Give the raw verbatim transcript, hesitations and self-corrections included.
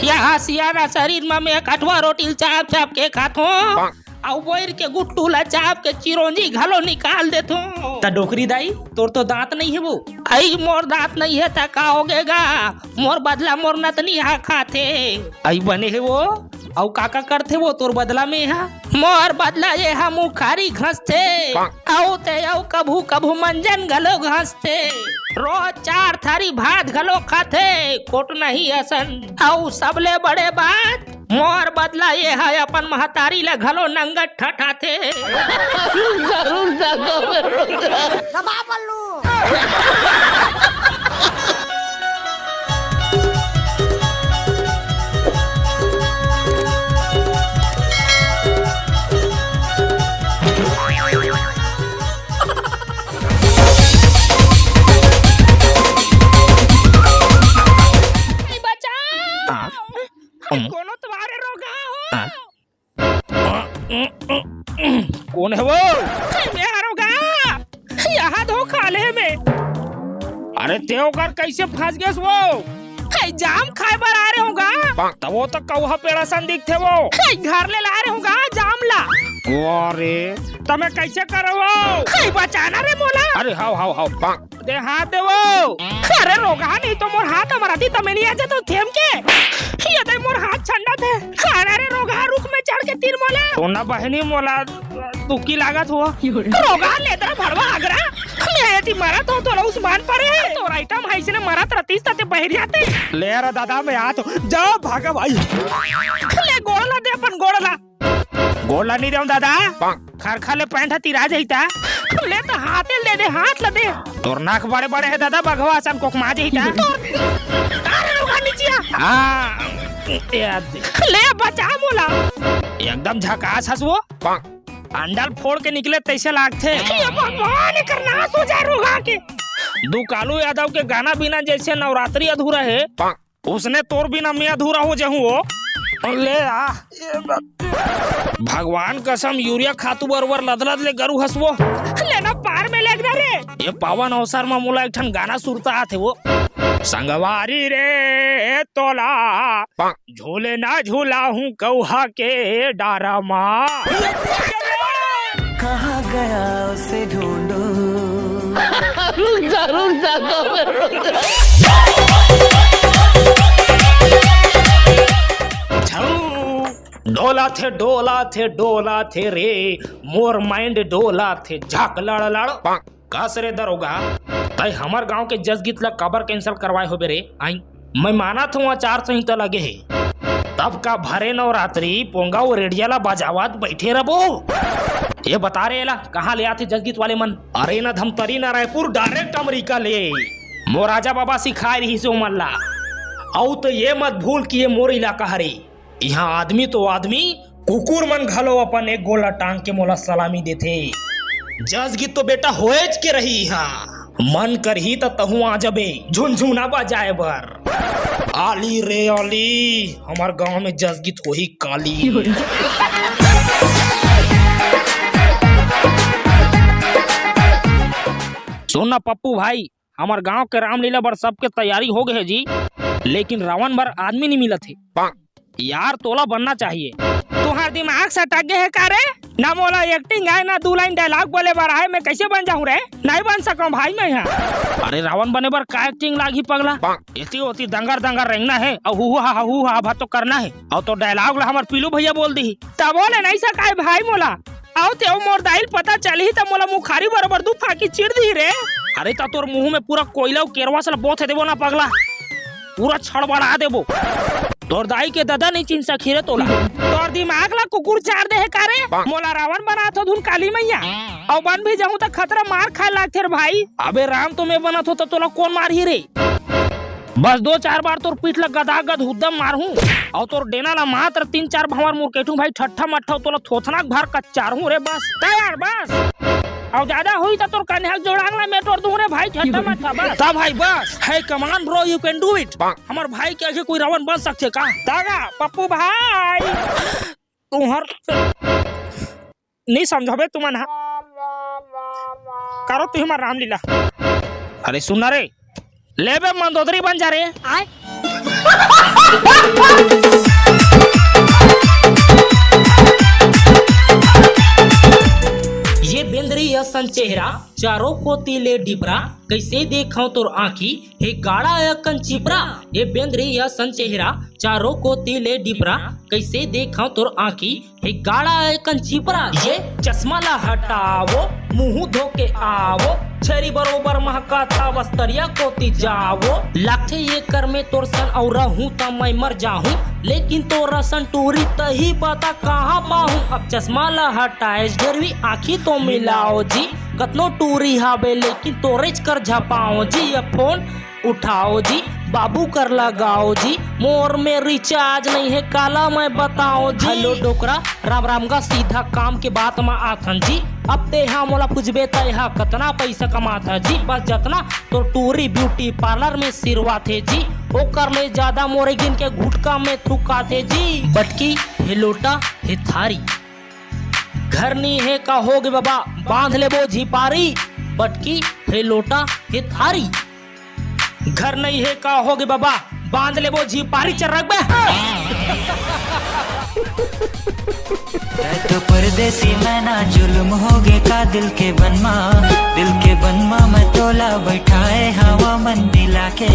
यहाँ सियाना शरीर म मैं कठवा रोटी ल चाप चाप के खाथों, अउ बोइर के गुट्टू ल चाप के चिरौंजी घलो निकाल देथों। त डोकरी दाई, तोर तो दांत नइ हे वो। अई मोर दांत नइ हे त का होगे गा? मोर बदला मोर नतनी हा खाथे। अई बने हे वो, अउ का का करथे वो तोर बदला में हा? मोर बदला ये हा मुखारी घसथे, अउ ते अउ कभू कभू मंजन घलो घसथे। रोज चार थारी भात घलो खाथे, कोटनही असन। अउ सबले बड़े बात, मोर बदला ये हा अपन महतारी ल घलो नंगत ठठाथे। दबा पल्लू। ए, बचाओ! हाँ। ए, कोनो तुम्हारे रोगा हो? हाँ। कोन हे वो? ए, मैं रोगा। यहाँ धोखा ले में। अरे ते ओकर कैसे फंस गेस वो? ए, जाम खाए बर आ रहे होगा। त वो तो कौहा पेड़ा सन दिखथे वो। ए, घर ले ला रहे होगा जाम ला। अरे, त मैं कैसे करव वो? ए, बचाना रे मोला। अरे, हाव, हाव, हाव। दे हाथ दे वो। अरे रोगहा, नहीं तो मोर हाथ मरा दी, त मैं नहीं आ जाता थेम के। ये दे मोर हाथ छंडत हे। अरे रे रोगहा, रुख में चढ़ के तीर मोला। सोना बहनी मोला दुखी लागत हो। रोगहा, लेदरा भड़वा आगरा। मैं एती मरत हो, तोला उस्मान परे हे। तोर आइटम है, इसने मरत रहतीस, त ते बहिर जाते। ले रे दादा, मैं आ तो। जा भागा भाई। ले गोड़ ला दे अपन गोड़ ला। गोड़ ला नहीं देऊं दादा, खरखा ले पैंट ह तिरा जाही ता। ले तो हाथे ले दे, हाथ ला दे। तोर नाक बड़े बड़े हे दादा, बघवा असन कोकमा जाही ता। तोर, अरे रुका नीचिया। हाँ, ये दे। ले बचा मोला। एकदम झकास हस वो। अंडल फोड़ के निकले तैसे लागथे। ये भगवान, एकर नाश हो जाए रोगा के। दू कालू यादव के गाना बिना जैसे नवरात्रि अधूरा हे, उसने तोर बिना मैं अधूरा हो जाहूं वो। ले आ। भगवान कसम, यूरिया खातू बरोबर लदलद ले गरू हस वो। लेना पार में लेगना रे। ये पावन अवसर म मोला एक ठन गाना सुरता आथे वो। संगवारी रे तोला झूले ना झूला हूँ कौहा के डारा मा। कहाँ गया उसे ढूंढूं? रुक जा, रुक जा, दो मिनट रुक जा। छऊ, डोला थे, डोला थे, डोला थे रे, मोर माइंड डोला थे, झक लड़ लड़। कस रे दरोगा, तै हमर गांव के जसगीत ला काबर कैंसिल करवाए होबे रे? आई, मैं मानत हूँ आचार संहिता लगे हे, तब का भरे नवरात्रि पोंगा वो रेडिया ला बजावत बैठे रबो? ये बता रे एला, कहाँ ले आथे जसगीत वाले मन? अरे ना धमतरी ना रायपुर, डायरेक्ट अमेरिका ले। मोर राजा बाबा सिखाए रहिस ओमन ला। अउ तो ये मत भूल कि ये मोर इलाका हरे। इहाँ आदमी तो आदमी, कुकुर मन घलो अपन एक गोड़ ला टांग के मोला सलामी देथे। जसगीत तो बेटा होएच के रही इहाँ। मन करही त तहूँ आ जबे झुनझुना बजाए बर। आली रे आली, हमर गांव में जसगीत होही काली। सुन ना पप्पू भाई, हमर गांव के रामलीला बर सबके तैयारी हो गए हे जी, लेकिन रावण बर आदमी नहीं मिलत हे। यार, तोला बनना चाहिए। तुहार दिमाग सटक गए हे का रे? ना मोला एक्टिंग आए, ना दू लाइन डायलॉग बोले बर आए, मैं कैसे बन जाऊं रे? नहीं बन सकूं भाई मैं यहाँ। अरे, रावण बने बर का एक्टिंग लागही पगला? एती ओती दंगर दंगर रेंगना हे, अउ हु हा हु हा भा तो करना हे, अउ तो डायलॉग ला हमर पीलू भैया बोल दी। तबो ले नहीं सकाए भाई मोला। अउ तेव मोर दाई ल पता चलही त मोला मुखारी बरोबर दू फाकी चीर दिही रे। अरे त तोर मुंह में पूरा कोयला अउ केरवा से बोथे देबो ना पगला, पूरा छड़बड़ा देबो। तोर दाई के ददा नहीं चिन्ह सकही रे तोला। तोर दिमाग ला कुकुर चार दे हे का रे? मोला रावण बनात हो धुन काली मैया, अउ बन भी जाहूं त खतरा मार खाए लागथे रे भाई। अबे राम तो मैं बनत हो त तोला कोन मारही रे? बस दो चार बार तोर पीठ ला गदा गद हुद्दम मारहूं, अउ तोर डेना ला मात्र तीन चार भंवर मुरकेटहूं भाई, ठट्ठा मट्ठा तोला थोथना के भार कच्चारहूं रे बस। तैयार बस। अउ ज्यादा होई त तोर कन्हैया के जोड़ांग ला मैं तोड़ दूं रे भाई, ठट्ठा मट्ठा बस। ता भाई बस, है कमान bro, you can do it। हमर भाई के आगे कोई रावण बन सकथे का? दागा, पप्पू भाई, तुहर नहीं समझबे तुमन हा। करो तुही मार रामलीला। अरे सुन ना रे, ले बे मंदोदरी बन जा रे। आय। ये बेंदरी असन चेहरा, चारों कोती ले डिपरा, कैसे देखव तोर आँखी, हे गाड़ा अकन चिपरा। ये बेंदरी असन चेहरा, चारों कोती ले डिपरा, कैसे देखव तोर आँखी, हे गाड़ा अकन चिपरा। ये चश्मा ला हटावो, मुंह धो के आवो, छेरी बरोबर महका था बस्तरिया कोती जावो। लागथे ये कर में तोर सन अउ रहूं त मैं मर जाहूं, लेकिन तोर असन टूरी तही बता कहाँ पाहूं। अब चश्मा ला हटाए ढेरवी आँखी तो मिलाओ जी, कतनो टूरी हावे लेकिन तोरेच कर झपाओ जी। अब फोन उठाओ जी, बाबू कर लगाओ जी, मोर में रिचार्ज नहीं है, काला मैं बताओ जी। हेलो डोकरा, राम राम गा, सीधा काम के बात म आथन जी। अब तेहा मोला पूछबे, तेहा कतना पैसा कमाथा जी? बस जतना तोर टूरी ब्यूटी पार्लर में सिरवाथे जी, ओकर ले ज्यादा मोरे गिन के गुटका में थुकाथे जी। बटकी हे लोटा हे थारी, घर नी हे का होगे बाबा, बांध लेबो झिपारी। बटकी हे लोटा हे थारी, घर नहीं हे का होगे बाबा, बांध लेबो झिपारी। चल रख बे। तो परदेसी मैना जुल्म होगे का दिल के बनमा, दिल के बनमा मैं तोला बैठाए हवा मन मिला के।